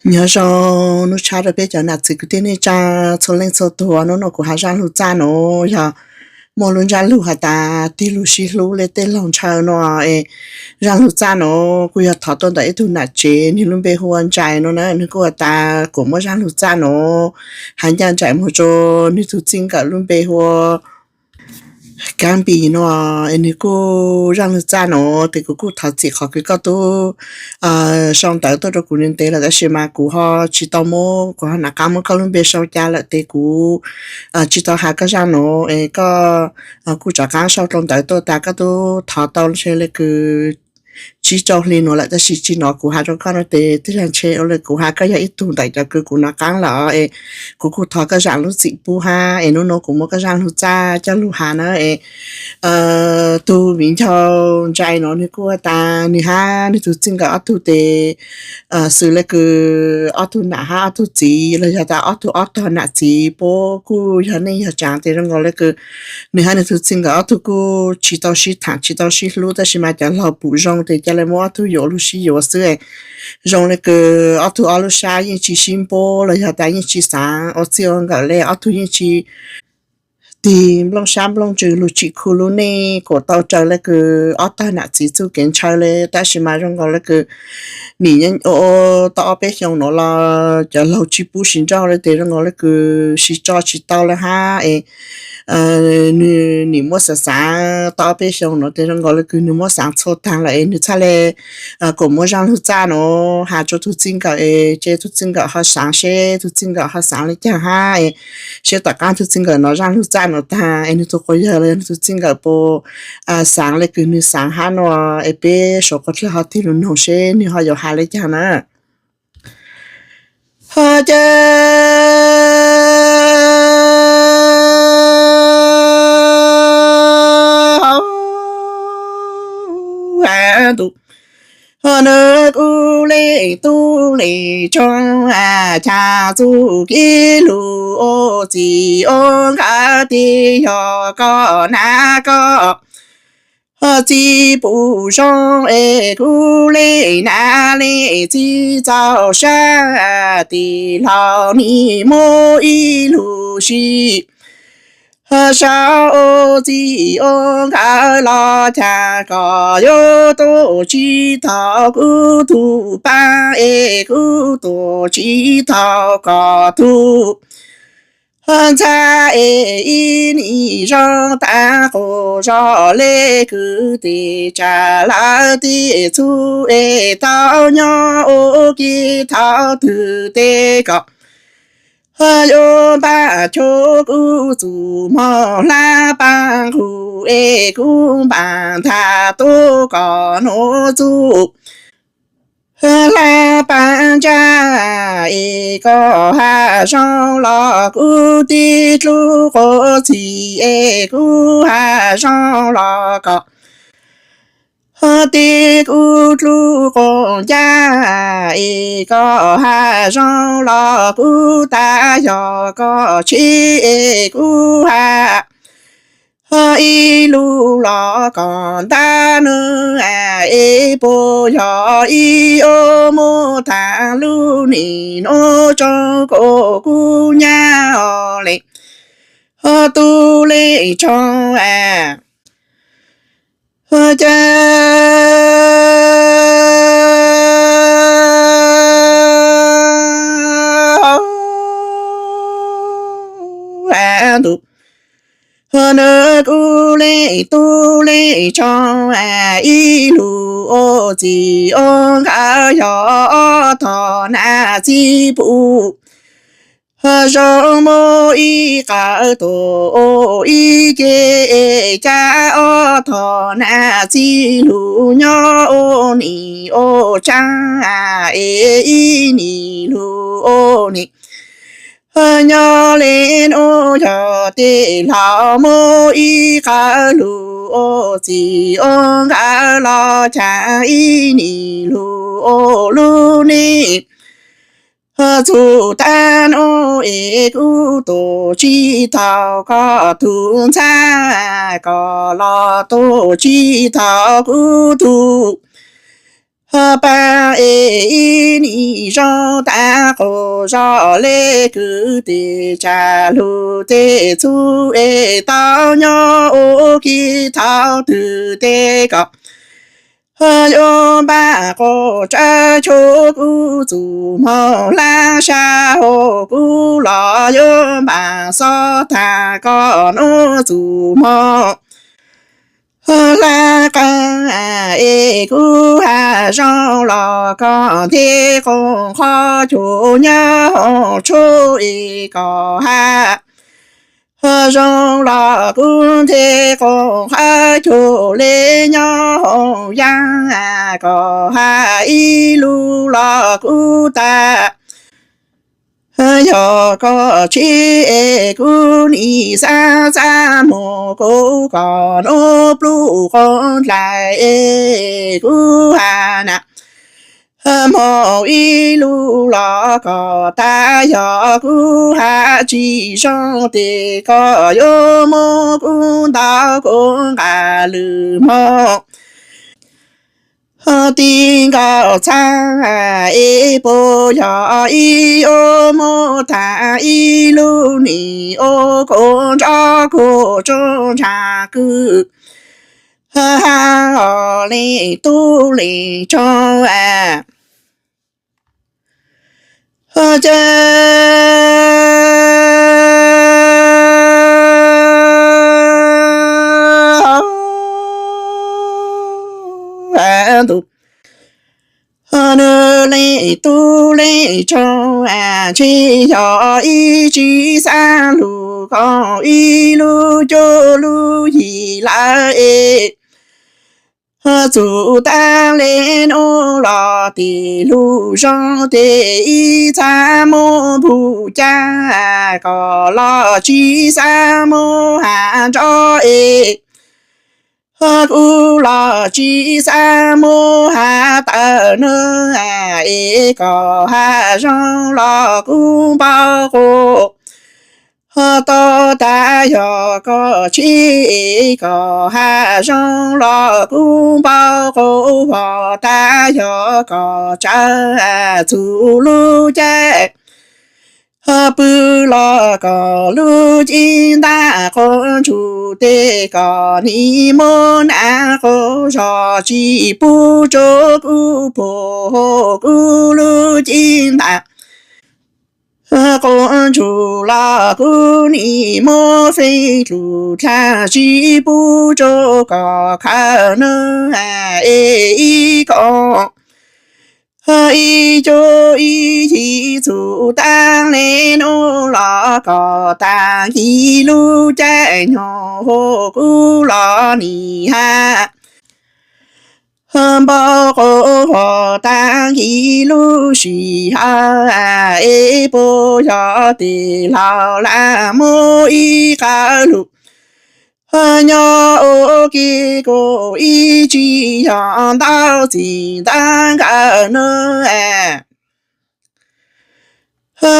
Nyob zoo hnub tshav rau peb cov nam txiv kwv tij neej tsa txhua leej txhua tus. Hnub no kuv hais zaj lug txaj no yog muaj lub ntsab lug has tas tig lug sib hlub le tej laug ntshaw no. Es zaj lug txaj no kuj yog thov tuaj ntawm ib tug nam tsev, nws lub npe hu ua Ntsais no na. Nws kuj has tas kuas muaj zaj lug txaj no hais ncaj nraim mus rau nws tus txij nkawm lub npe hu ua Kaab Npis no. Es nws kuj zaj lug txaj no, tes kuv kuj thov txim qhov kws koj tub sau ntawv tuaj rau kuv ntev lawm, tab sis mas kuv ho tsis tau muab, kuv ho nav qab muab koj lub npe sau ca lawm, tes kuv tsis tau has koj zaj no. Es koj kuj rov qab sau rau ntawv tuaj tas koj tub thov tau ntshe le kws tsib rau hli no lawm, tab sis tsim no kuv has rau koj no tes tej zag ntshe ua le kuv has koj yog ib tug ntawm cov kws kuv nav qab lawm. Es kuv kuj thov koj zam lub txim pub hab. Es hnub no kuv muab koj zaj lug txaj coj lug has na. Es tug viv ncaus Ntsais no nws kuj has tas nws hab nws tus txij nkawm ob tug tes xws le kws ob tug nam hab ob tug txiv los yog tas ob tug ob tog nam txiv puab kuj yog neej yog tsaav tes zoo nkaus le kws nws hab nws tus txij nkawm ob tug kuj tsis tau sib thaam tsis tau sib hlub, tab sis mas cov laug pum zoo tes ca le muab ob tug yuav lug sib yuav xwb. Zoo le kws ob tug ob lub sab yeej tsis sib npuab los yog tas yeej tsis xaav ua txij ua nkawm le, ob tug yeej tsis tig nplooj sab nplooj ntsws lug tsim khu lub neej kuas tau raws le kws ob tog nam txiv txuj kev ntshaw le. Tab sis mas zoo nkaus le kws nim tau ob peb xyoo no los cov laug tsis pub sib nrauj le tes zoo nkaus le kws sib tso tsis tau le hab. Es nws nim muab xaav xaav tau ob peb xyoo no tes zoo nkaus le kws nws muab xaav txhua taag lawm. Es nws txhaj le kuas muab zaj lug txaj no has rau tug txij nkawm es ces tug txij nkawm ho xaav seb tug txij nkawm ho xaav le caag hab. Es seb tom qaab tug txij nkawm no zaj lug txaj no taag es nws tug quas yawg los yog nws tug txij nkawm puas xaav le kws nws xaav hab no. Es peb suav quas dlawg ho tig lug noog seb nws ho yuav has le caag na. Ho cas nws kuj le tub le tsoog, cas txuj kev lug ua txij ua nkawm tes yog koj nam koj txiv pum zoo es kuj le nam le txiv txaus sab. Tes laug nim muab ib lub sij sau ua txij ua nkawm los cas koj yuav tuaj tsis tau kuv tug paab es kuv tuaj tsis tau koj tug ntxhab es ib nim zoo taag quas zog le kws tes tsam lawm tej txuj es tau nyob ua ke thaum twg tes koj yuav npaaj cuag kuv txuj moog hlab paab nqug es kuv npaaj nthav tuaj koj nuav txuj hlab paab ntsaj es koj has zoo los kuv tij dlub quas txhij es kuv has zoo los koj tij kuv dlub quas ncaj es koj has zoo los kuv tag yog koj tshev es kuv has ib lub los koj ntab nws es puas yog ib ub muab taag lub nim nuav tsoom kuv kuv nyab le tub le tsoog cas nws kuj le tub le tsoog ib lub ua txij ua nkawm yog ob tog nam txiv pum zoo muab ib qawm tuaj ua ib ke es cas ob tog nam txiv lug nyob ua nim ua tsaab es ib nim lug ua nim nyob le nuav yog tej laug muab ib qawm lug ua txij ua nkawm los cas ib nim lug ua lub neej txug taag nuav es kuv tuaj tsis tau koj tug ntxhab, koj los tuaj tsis tau kuv tug Pab es ib nim zoo tag qus zog le kwv tij tsam lug tej txuj es tau nyob ua ke thaum twg tej kom yuav npaj quas tsawb chua kuv txuj moog lab sab hauv kuv los yuav npaj xob tag kom nuav txuj moog lab qeej es kuv has zoo los koj nthe qoo qhov chua nyob hauv tshuaj es koj has zoo los kuv nthe qoo qhov chua le nyob hauv yaaj koj has ib lug los kuv tas. Yog koj tsib es kuv nim xaav xaav moog kuv kom nuav pluj qoo dlaim es kuv has na moog ib lug los koj tas. Yog kuv has tsis zoo tes koj yuav muab kuv ntaus kuv nqa lwm moog ti nkaus txhab es puas yog ib yuav muab tag ib lub nim ua kuv nrov kuv tsob ntsha kwj has os leej tub leej tsob a. Ces nws leej tub leej tsob a, ntshe yog ib tsib xaab lug koom ib lub cuaj lub yim lawm es txug taag le nuav los tej lug zoo tes ib txha muab npug caj, koj los tsis xav muab has nrov es kuv los tsis xav muab has tawm nawb. Es koj has zoo los kuv npau quas tau tas. Yog koj tsib es koj has zoo los kuv npau quas vog tas. Yog koj tsawv txug lub caij pw los koj lub ceeb ntaj quas ntsuj tes koj nim muab nas quas zog tsis pub rua kuv puag huv kuv lub ceeb ntaj quas ntsuj los kuv nim muab feeb dlug dlaag tsis pub rua koj khawm nawb. Es ib koom ib cuaj ib yim txug taag le nuav los koj taag kis lub caij nyoog huv kuv los nim has npau quas vog taag kis lub sij hawm es puas yog tej laug lam muab ib qawg lug nyob ua ke kuv ib tsib yog ntau txij ntawd nkawd nawb.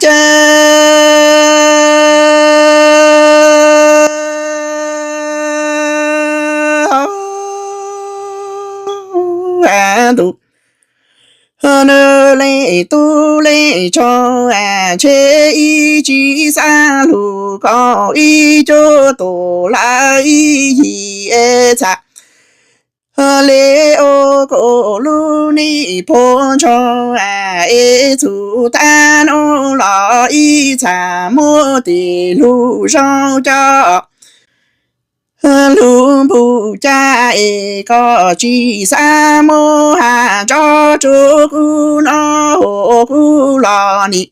Ces nws leej tub leej tsob a, ntshe ib tsib xaab lug koom ib cuaj tus lawm ib yim es txha le ua kuv lub neej puag ntsoog es txug taag nuav los ib txha muab tej lug zoo coj lug npug caj es koj tsis xav muab has nrov rua kuv nov huv kuv los nim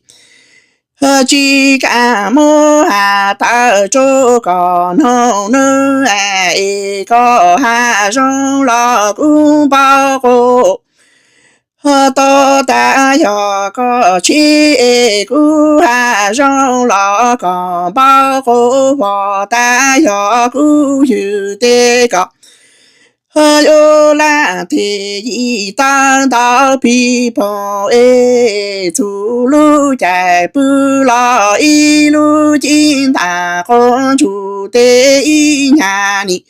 tsis kam muab has tawm rua koj noog nawb. Es koj has zoo los kuv npau quas tau tas. Yog koj tsib es kuv has zoo los koj npau quas vog tas. Yog kuv ywg tes koj yuav laj teg yim tawg ntau pig poog es txug lub caij pw los ib lub ceeb ntaj quas ntsuj tes ib nyag nim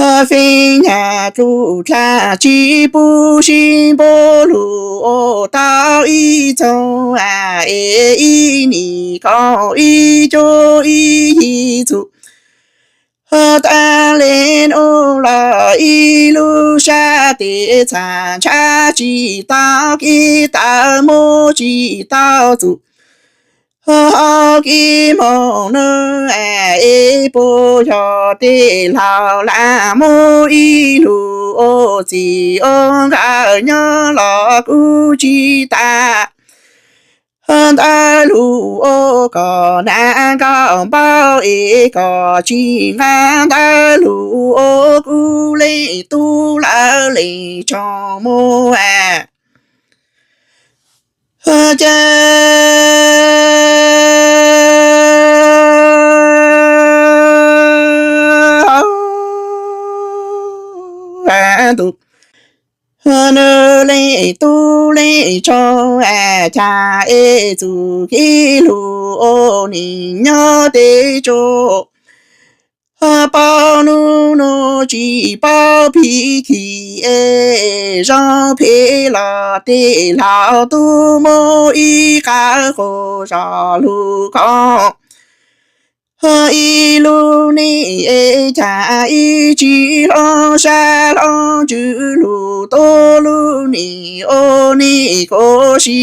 Feeb nyaj dlub dlaj tsis pub sib npaug lug ua tau ib txoog es ib nim kaum ib cuab ib yig txug. Tag le nuav los ib lub sab tes txhaj ntshav tsis tau kib tawv muab tsis tau txug. Ho kib moog nuav es puas yog tej laug lam muab ib lug ua txim ua nkawm nyob los kuj tsis tas. Ntawd lug ua kom nag nkauj npaum es kom tsis nqa, ntawd lug ua kuv leej tub lawv leej tsoom muam caw ntuj. Nws leej tub leej tsoom ca es txuj kev lug ua nim nyob teb tsuj. Paub nub nub tsis paub phiv khi es zoo phem los tej laug tub muab ib qab qus zog lug koom. Ib lub neej es cas ib tsis hloov sab hloov ntsws lug tuab lub neej ua neej kuv si.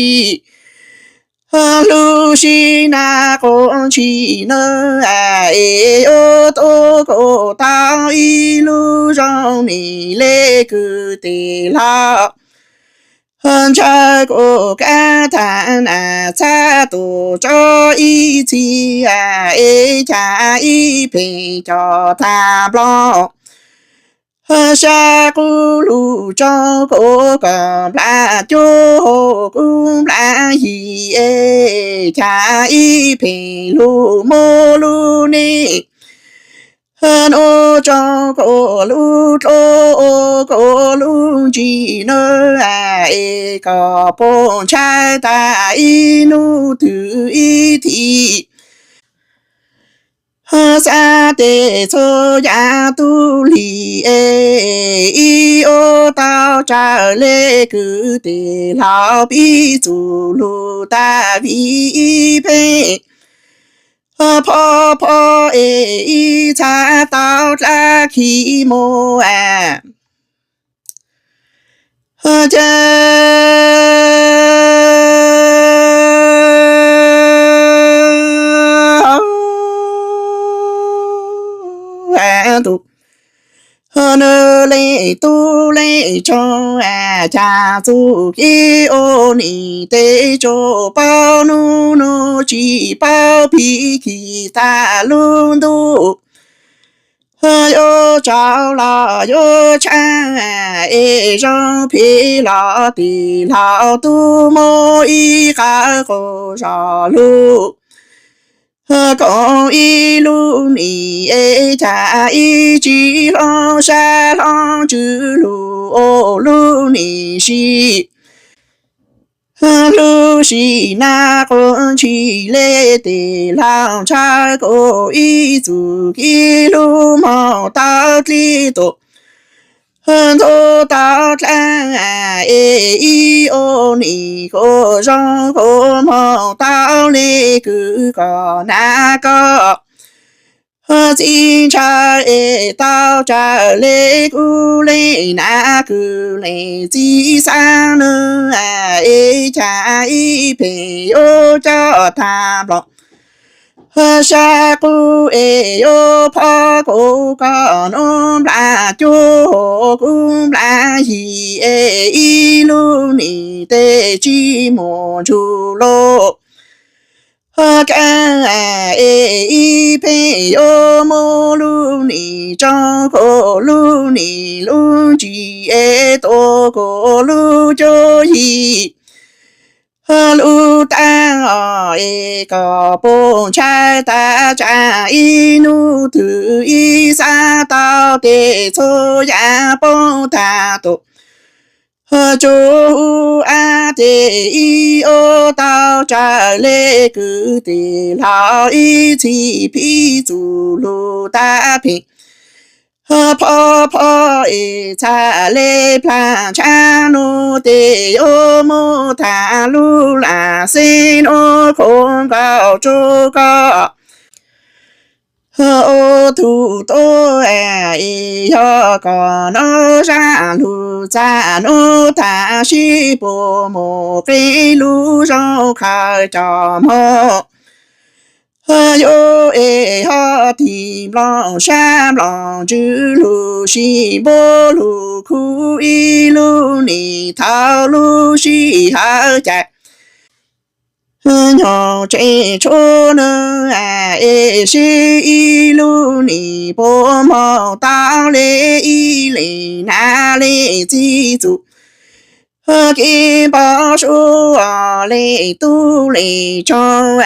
Lub sij hawm quav ntshis nuav es yuav tuaj kuj tau ib lub zoo neej le kwv tij laug. Ntshaw kuv kab tag nas txhab tus tso ib txhis es cas ib pheej cov tag nplog. Sab qub lug tso kuv kom nplas cuab, kuv nplas yig es cas ib pheej lug muab lub neej nuav tso kuv lub dluab, kuv lub ntsis nuav es kom puas ntshai tas ib nub twg ib thim. Xav tes txhua yaam tub lig es ib ua tau tsawg le kwv tij laug pib txug lug tas vim ib pheej phob phob es ib txhab tau dlaab khi mus caw ntuj. Nws leej tub leej tsoom ca txuj kev ua neej teb tsuj, paub nub nub tsis paub phiv khi tas lub ntuj. Yuav tsaug los yuav tshaaj es zoo phem los tij laug tub muab ib qab qus zog lug koom ib lub neej es cas ib tsis hloov sab hloov ntsws lug ua lub neej si. Lub sij hawm quav ntshis le tij laug ntshaw kuv ib txuj kev lug moog tau dlib tuaj ntxuav tau dlaab es ib ua neej kuv zoo kuv moog tau le kwv kom nab koj txhij ntshaw es tau tsawg le kuv leej nab kwv leej txij xaab nub es cas ib pheej yuav coj tag nplog sab qub es yuav phob kuv kom nub nplas cuab, kuv nplas yig es ib lub neej teb tsis muaj ntsug lug kaaj es ib pheej yuav muab lub neej tso kuv lub neej lub ntsis es tuav kuv lub cuab yig lub taab os es kom puas ntshai tas tsaam ib nub twg ib xav tau tes txhua yaam poob tag tuaj tsuj hu ab tes ib ua tau tsawg le kwv tij laug ib txhij phiv txuj lug tas pheej Phob phob es txhaj le plag ntshav nub tes yuav mus tham lub lam xeb nub khob nkaus rau koj ua tus tub. Es yog kom nov zaj lus txaj nub tham sib puas mus qee lub zoo khaws cov mog. Yuav es ho tig nplooj sab nplooj ntsws lug sib npuab lug khub ib lub nim thaum lub sij hawm cas nyob tsev tshuav nws es sib ib lub nim puas moog tau le ib leeg nam leej txiv txuj kev npau suav leej tub leej tsov.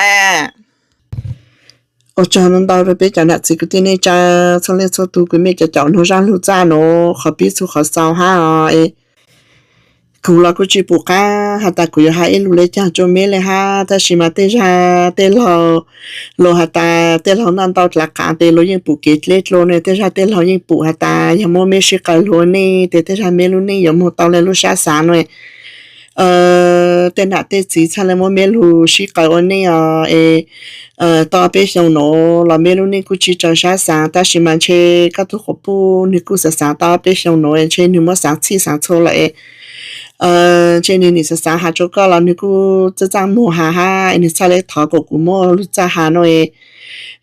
Ua tsaug ntau ntau rau peb cov nam txiv kwv tij neej tsa txhua leej txhua tus, kuv mej cov caum nug zaj lug txaj nuav qhov pib txug qhov xaus hab os. Kuv los kuj tsis pum qab has tas kuv yuav has ib lus le caag rua meb le hab, tab sis mas tej zag tej laug, luag has tas tej laug noj ntau dlav qav tes luag yeej pum kev dleb dlua no, tej zag tej laug yeej pum has tas yog muab meb sib qaws lug ua neej tes tej zag meb lub neej yuav moog tau le lub sab xaav no. Tej nam tej txiv txhaj le muab meb lug sib qaws ua neej os. Es tau ob peb xyoo nuav los meb lub neej kuj tsis raws sab xaav, tab sis mas ntshe koj tug quas puj nwg kuj xaav xaav tau ob peb xyoo nuav, ntshe nwg muab xaav txhij xaav txhua lawm. Ntshe nwg nim xaav xaav has rua koj los nwg kuj txaj txaj muag has hab, nwg txhaj le thov kom kuv muab lug txaj has no.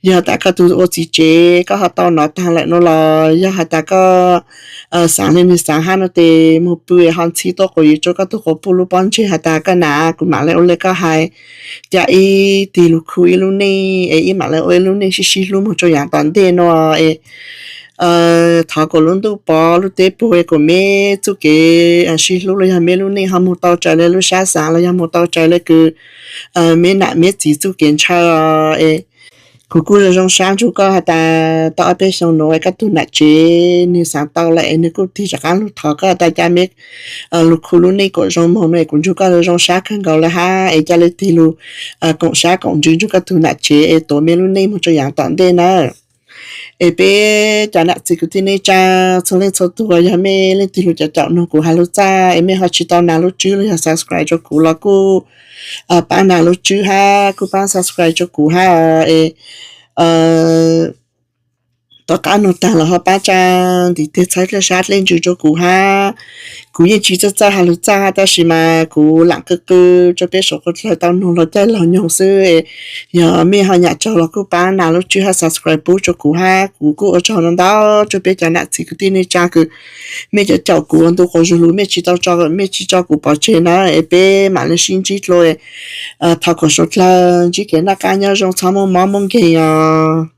Yog has tas koj tug ua txiv tsev koj ho tau nov taag lawm no los yog has tas koj xaav le nwg xaav hab no tes moog pw ho ntxhi tuaj quas yws rua koj tug quas puj lub pob ntseg has tas koj nam, kuv mam le ua le koj hais, ca ib tig lug khu ib lub neej es ib mam le ua ib lub neej sib sib hlub moog rua yaav tom ntej no. Es thov kom lub ntuj pov lub teb puag kom meb txuj kev sib hlub los yog meb lub neej ho moog tau raws le lub sab xaav los yog moog tau raws le kws meb nam meb txiv txuj kev ntshaw. Es kuv kuj zoo zoo sab ntsug koj has tas tau ob peb xyoo nuav koj tug nam tsev nwg xaav tau lawm es nwg kuj tig rov qaab lug thov koj tas ca meb lug khu lub neej kom zoo moog no es kuv ntsug koj zoo zoo sab kawg nkaus le hab es ca le tig lug koom sab koom ntsws ntsug koj tug nam tsev es tuav meb lub neej moog rua yaav tom ntej na. Es peb cov nam txiv kwv tij neej tsa txhua leej txhua tug, yog mej leej twg lug caum caum nug kuv has lug txaj es mej ho tsis tau nas lub tswb los yog subscribe rua kuv los kuj paab nas lub tswb hab kuj paab subscribe rua kuv hab os. Es tom qab nug taag los ho paab tsa ntiv teg txhawb dlej sab dlej ntsws rua kuv hab. Kuv yeej tsis txawj txawj has lug txaj hab, tab sis mas kuv laam qw qw rua peb suav dlawg tau nug laug caij laug nyoog xwb. Yog mej ho nyam tsaug los kuj paab nas lub tswb hab subscribe pub rua kuv hab, kuv kuj ua tsaug ntau ntau rua peb cov nam txiv kwv tij neej tsa kws mej caum caum kuv ua ntu quas zug lug, mej tsis tau tso, mej tsis tso kuv pov tseg na. Es peb mam le sib ntsib dlua, thov kom suav dlawg ntsib kev noj qab nyob zoo txhob muaj mob muaj nkeeg os.